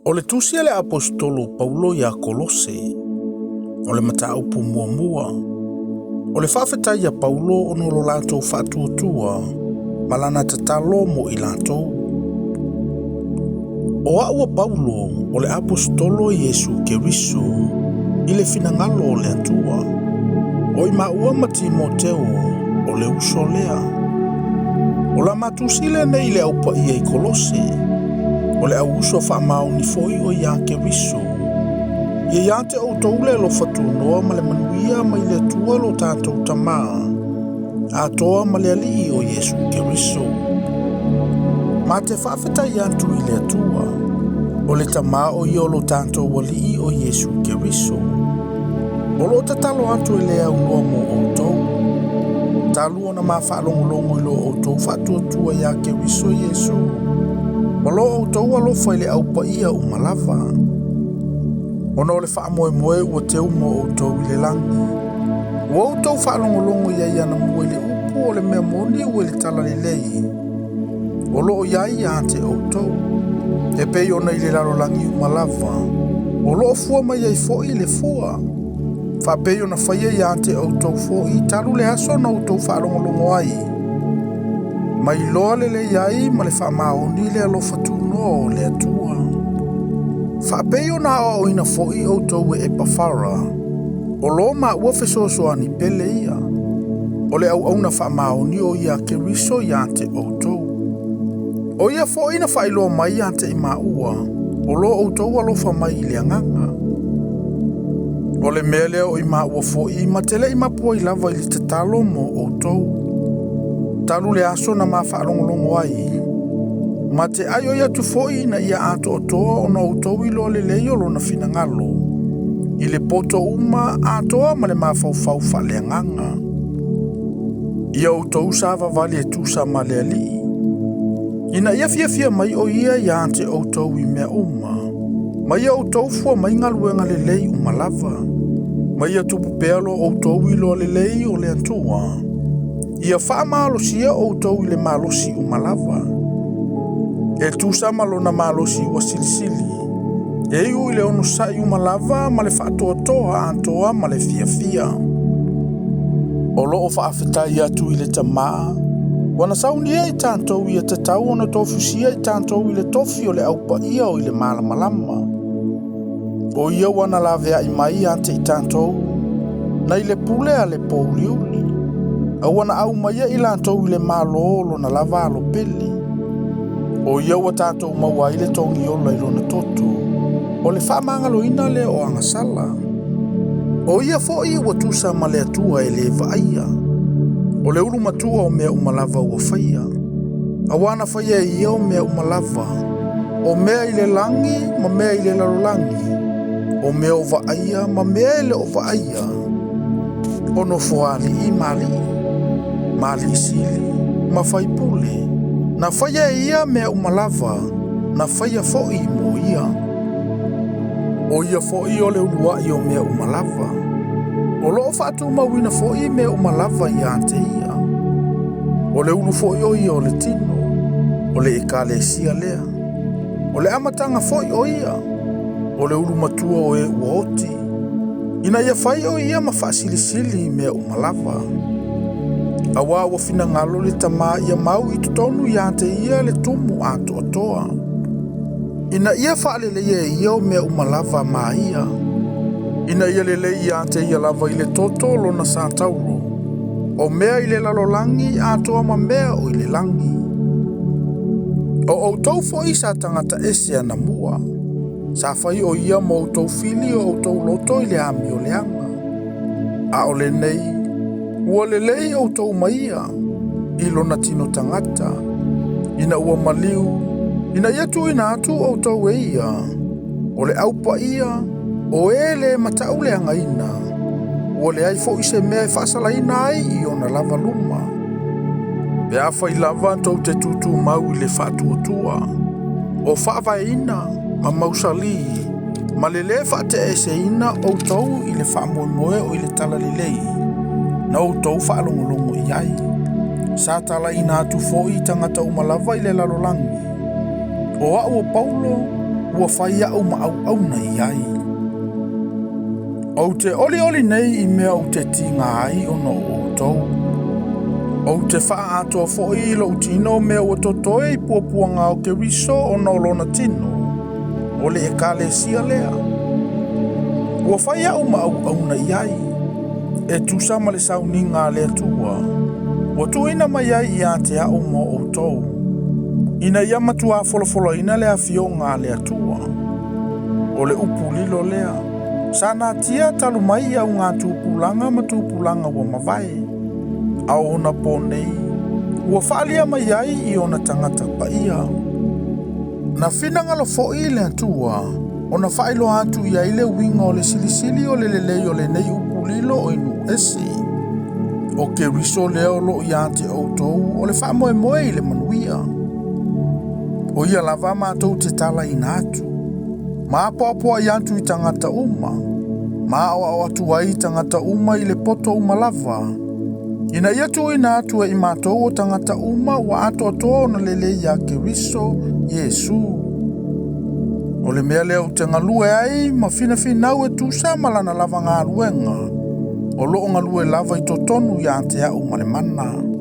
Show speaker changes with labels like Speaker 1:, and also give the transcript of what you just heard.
Speaker 1: O le tusi a le Aposetolo Paulo ia Kolose, o le mataupu muamua, o le faafetai a Paulo ona o lo latou faatuatua ma lana tatalo mo i latou. O au o Paulo, o le Aposetolo Iesu Keriso, i le finagalo o le Atua. O i maua ma Timoteo, o le uso lea. O la matusi lenei i le au paia i Kolose, o le au uso faamaoni foi o ia Keriso. Ia ia te outou le alofa tunoa ma le manuia mai le Atua lo tatou Tamā, atoa ma le Alii o Iesu Keriso. Ma te faafetai atu i le Atua, o le Tamā o ia o lo tatou Alii o Iesu Keriso. O lo o tatalo atu e le aunoa mo outou. Talu ona ma faalogologo i lo outou faatuatua ia Keriso Iesu, ma lo outou alofa i le au paia uma lava. Ona o le faamoemoe ua teu mo outou i le lagi. Ua outou faalogologo i ai anamua i le upu o le mea moni ua i le talalelei. O lo o iai ia te outou. E pei ona i le lalolagi uma lava. O lo o fua mai ai foi le fua. Faapei ona faia ia te outou foi talu le aso na outou faalogologo ai. Mai loa lelei ai ma le faamaoni le alofa tunoa o le Atua. Faapei ona aoaoina foi outou e Epafara, o lo maua fesoasoani pele ia. O le auauna faamaoni o ia Keriso ia te outou. O ia foi na faailoa mai ia te i maua, o lo outou alofa mai i le agaga. O le mea lea o i maua foi ma te le i mapu ai lava i le tatalo mo outou. Talu le aso na ma faalogologo ai, ma te ai o i atu foi ina ia atoatoa ona outou iloa lelei o lona finagalo, i le poto uma atoa ma le mafaufau faaleagaga. Ia outou savavali e tusa ma le Alii, ina ia fiafia mai o ia ia te outou i mea uma, ma ia outou fua mai galuega lelei uma lava, ma ia tupu pea lo outou iloa lelei o le Atua. Ia faamalosia outou i le malosi uma lava. E tusa ma lona malosi ua silisili, e iu i le onosai uma lava ma le faatoatoa atoa ma le fiafia. O lo o faafetai atu i le Tamā, ua na saunia i tatou ia tatau ona tofusia i tatou i le tofi o le au paia o i le malamalama. O ia ua na laveai mai ia te i tatou, nai le pule a le pouliuli, a ua na aumaia i latou i le malo o lona lava alo pele. O ia ua tatou maua ai le togiola i lona toto, o le faamagaloina lea o agasala. O ia foi ua tusa ma le Atua e le vaaia. O le ulu matua o mea uma lava ua faia. Auā na faia e ia o mea uma lava, o mea i le lagi ma mea i le lalolagi, o mea o vaaia ma mea e le o vaaia, o nofoalii ma alii, ma alii sili, ma faipule. Na faia e ia mea uma lava, na faia foi mo ia. O ia foi o le uluai o mea uma lava. O lo o faatumauina foi mea uma lava ia te ia. O le ulu foi o ia o le tino, o le ekalesia lea. O le amataga foi o ia, o le ulu matua o e ua oti, ina ia fai o ia ma faasilisili i mea uma lava. Auā ua finagalo le Tamā ia mau i totonu ia te ia le tumu atoatoa. Ina ia faaleleia e ia o mea uma lava ma ia. Ina ia lelei ia te ia lava i le toto lona satauro, o mea i le lalolagi atoa ma mea o i le lagi. O outou foi sa tagata ese anamua, sa fai o ia ma outou fili o outou loto i le amioleaga. A o lenei, ua lelei outou ma ia, i lona tino tagata, ina ua maliu, ina ia tuuina atu outou e ia, o le au paia, o e le matauleagaina, ua leai foi se mea e faasalaina ai i ona lava luma. Pe afai lava tou te tutumau i le faatuatua, o faavaeina ma mausali, ma le lē faateeseina outou i le faamoemoe o i le talalelei, na outou faalogologo i ai. Sa talaina atu foi i tagata uma lava i le lalolagi. O au o Paulo, Ua fai a'u ma auauna i ai. Ou te olioli nei i mea ou te tiga ai ona o outou. Ou te faaatoa foi i lou tino mea ua totoe i puapuaga o Keriso ona o lona tino, o le ekalesia lea. Ua fai a'u ma auauna i ai, e tusa ma le sauniga a le Atua, ua tuuina mai ai ia te a'u mo outou, ina ia matuā folafolaina le afioga a le Atua. O le upu lilo lea, sa natia talu mai i augatupulaga ma tupulaga ua mavae, a o ona pō nei, ua faaalia mai ai i ona tagata paia. Na finagalo foi le Atua, ona faailoa atu i ai le uiga o le silisili o le lelei o lenei upu lilo o i nuu ese. O Keriso lea o loo ia te outou o le faamoemoe i le manuia. O ia lava matou te talaina atu, ma apoapoai atu i tagata uma, ma aoao atu ai i tagata uma i le poto uma lava, ina ia tuuina atu e i matou o tagata uma ua atoatoa ona lelei ia Keriso Iesu. O le mea lea ou te galue ai ma finafinau e tusa ma lana lava galuega, o loo galue lava i totonu ia te a'u ma le mana.